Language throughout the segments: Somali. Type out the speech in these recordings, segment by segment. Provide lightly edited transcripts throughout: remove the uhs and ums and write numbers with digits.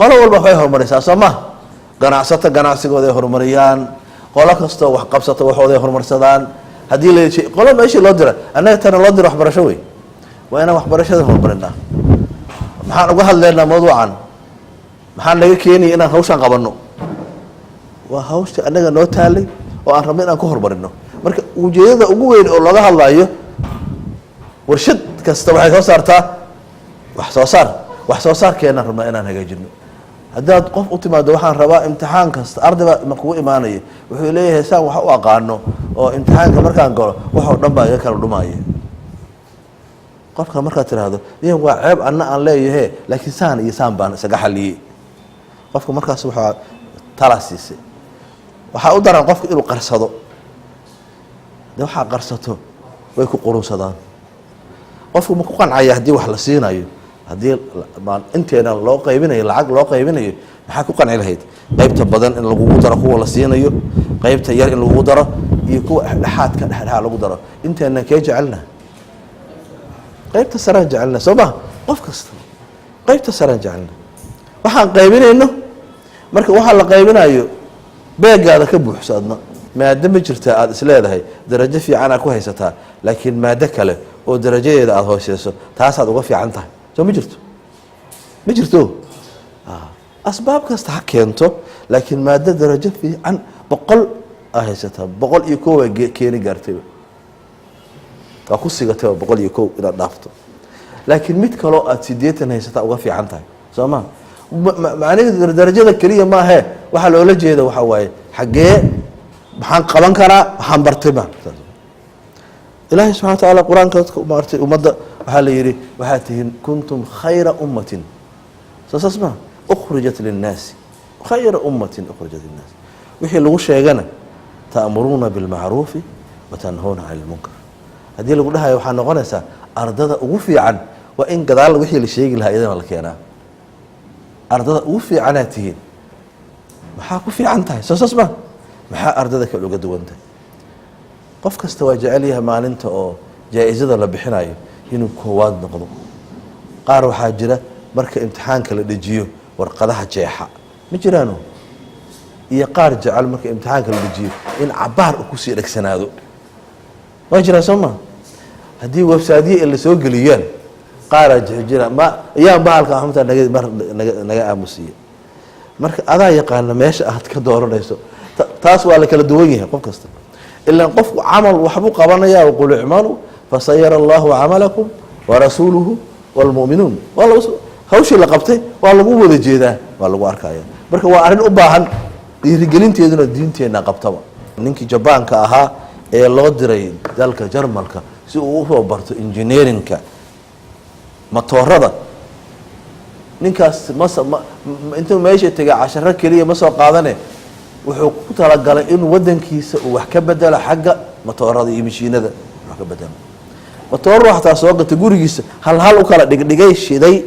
Qolo walba waxbay horumarisaa, soo ma? Ganacsato ganacsigooday horumariyaan, qolo kastoo wax qabsato waxooday horumarsadaan. Haddii la qolo meeshii loo dira, annaga tana loo dira waxbarasho wey. Waa inaan waxbarashada horumarinaa. Maxaan uga hadlaynaa mawduucan? Maxaa naga keenaya inaan hawshaan qabanno? Waa hawsha annaga noo taalay oo aan rabno inaan ku horumarino. Marka ujeedada ugu weyn oo looga hadlayo, warshad kasta waxay soo saartaa wax soo saar. Wax soo saarkeenaan rabnaa inaan hagaajino. Haddaad qof u timaado, waxaan rabaa imtixaan kasta, arday baa ma kugu imaanaya, wuxuu leeyahay, saan wax u aqaano oo imtixaanka markaan galo waxoo dhan baa iga kala dhumaya. Qofka markaad tiraahdo, yan waa ceeb anna aan leeyahe, laakiin saan iyo saan baan isaga xaliyey. Qofka markaas waxaa tala siisay. Waxaa u daran qofka inuu qarsado. De waxaa qarsato way ku qurunsadaan. Qofku ma ku qancaya haddii wax la siinayo? Haddii inteena loo qaybinayo, lacag loo qaybinayo, maxaa ku qanci lahayd? Qaybta badan in lagugu daro, kuwa la siinayo, qaybta yar in lagugu daro, iyo kuwa dhexdhexaadka, dhexdhexaad lagu daro, inteena kee jecelna? Qaybta saraan jecelna, soo ma? Qof kasta qaybta saraan jecelna. Waxaan qaybinayno marka, waxaa la qaybinayo beegaada ka buuxso. Adna maado ma jirtaa aada is leedahay darajo fiicanaa ku haysataa, laakiin maado kale oo darajadeeda aada hooseyso taasaad uga fiican tahay? Soo ma jirto? Ma jirto. Asbaab kasta ha keento, laakiin maado darajo fiican 100 aa haysataa, 101 waa keeni gaartayba, waa ku sigatayba 101 inaad dhaafto, laakiin mid kaloo aada 80 haysataa uga fiican tahay, soo ma? Macnaheedu darajada keliya maahe. Waxaa loola jeeda waxaa waaye, xaggee maxaan qaban karaa, waxaan bartay ma. Ilaahay subxana wa tacaala qur-aanka dadka maartay ummadda waxaa la yidhi, waxaad tihiin kuntum khayra ummatin, soo saas ma, ukhrijat linnaasi, khayra ummatin ukhrijat linnaasi. Wixii lagu sheegana, ta'muruuna bilmacruufi wa tanhuuna cani lmunkar. Haddii lagu dhahayo waxaa noqonaysaa ardada ugu fiican, waa in gadaal wixii la sheegi lahaa iyadana la keenaa. Ardada ugu fiicanaad tihiin, maxaa ku fiican tahay? Soo saas ma? Maxaa ardada kale uga duwan tahay? Qof kasta waa jecel yahay maalinta oo jaa-isada la bixinayo inuu koowaad noqdo. Qaar waxaa jira marka imtixaanka la dejiyo warqadaha jeexa, ma jiraano? Iyo qaar jecel marka imtixaanka la dejiyo in cabaar uu kusii dhegsanaado, waa jiraan, soo ma? Haddii website-yo la soo geliyaan, qaaraa jixi jira ma yaan bahalka xumta naga mar naga naga aamusiiya. Marka adaa yaqaana meesha aad ka dooranayso. Taas waa la kala duwan yahay qof kasta, ilaan qofku camal waxbuu qabanaya. Waqul icmaluu fasayara allahu camalakum warasuuluhu wاlmu'minuun. Waa lagu hawshii la qabtay, waa lagu wada jeedaa, waa lagu arkaya. Marka waa arrin u baahan dhiirigelinteeduna diinteenna qabtaba. Ninkii Jabaanka ahaa ee loo diray dalka Jarmalka si uu usoo barto engineering-ka matoorada, ninkaas mas ma intuu meesha tegay casharo keliya ma soo qaadane, wuxuu ku talagalay in wadankiisa uu wax ka bedelo xagga matoorada iyo mashiinada, wax ka bedelo. Matooru xataa soo gatay, gurigiisa hal hal u kala dhigdhigay, shiday.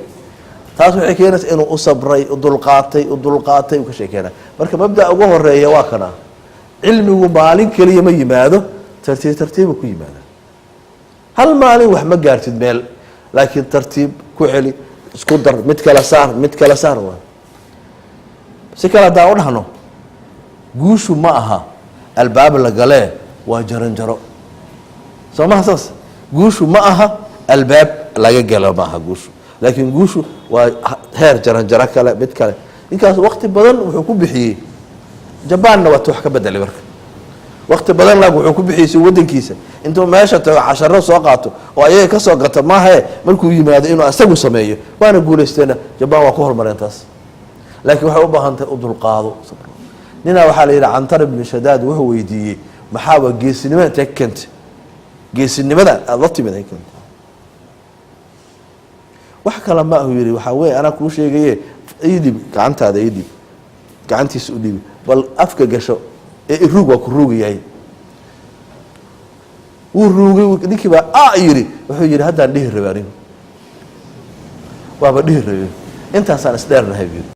Taas waxay keenaysaa inuu u sabray, u dulqaatay, u dulqaatay, uu ka sheekeynay. Marka mabda ugu horeeya waa kana: cilmigu maalin keliya ma yimaado, tartiib tartiibu ku yimaada. Hal maalin wax ma gaartid meel, laakiin tartiib ku celi, isku dar, mid kala saar, mid kala saar. Waa si kale haddaan u dhahno, guushu ma aha albaab la galee, waa jaranjaro, soo maha saas? Guushu ma aha albaab laga galo, ma aha guushu, laakiin guushu waa heer jaranjaro kale, mid kale. Ninkaas wakti badan wuxuu ku bixiyey, Jabaanna waata wax ka bedelay. Marka wakti badan laag wuxuu ku bixiyey si wadankiisa intuu meesha tago casharo soo qaato oo ayaga ka soo gato maahae, markuu yimaado inuu asagu sameeyo. Waana guuleysteena, Jabaan waa ku horumareen taas, laakiin waxay u baahan tahay u dulqaado. Ninaa waxaa la yidhi Cantar ibnu Shadaad wuxuu weydiiyey, maxaaba geesinimada intee ka keentay, geesinimada aada la timid ay keentay? Wax kale ma ahu, yidhi, waxaa weeye anaa kuu sheegaye, ii dhib gacantaada, ii dhib. Gacantiisa u dhiibi, bal afka gasho ee iruug. Waa ku ruugayahay. Wuu ruugay. Ninkii baa a yidhi, wuxuu yidhi, haddaan dhihi rabay, anigu waaba dhihi rabay, intaasaan isdheernahay buu yidhi.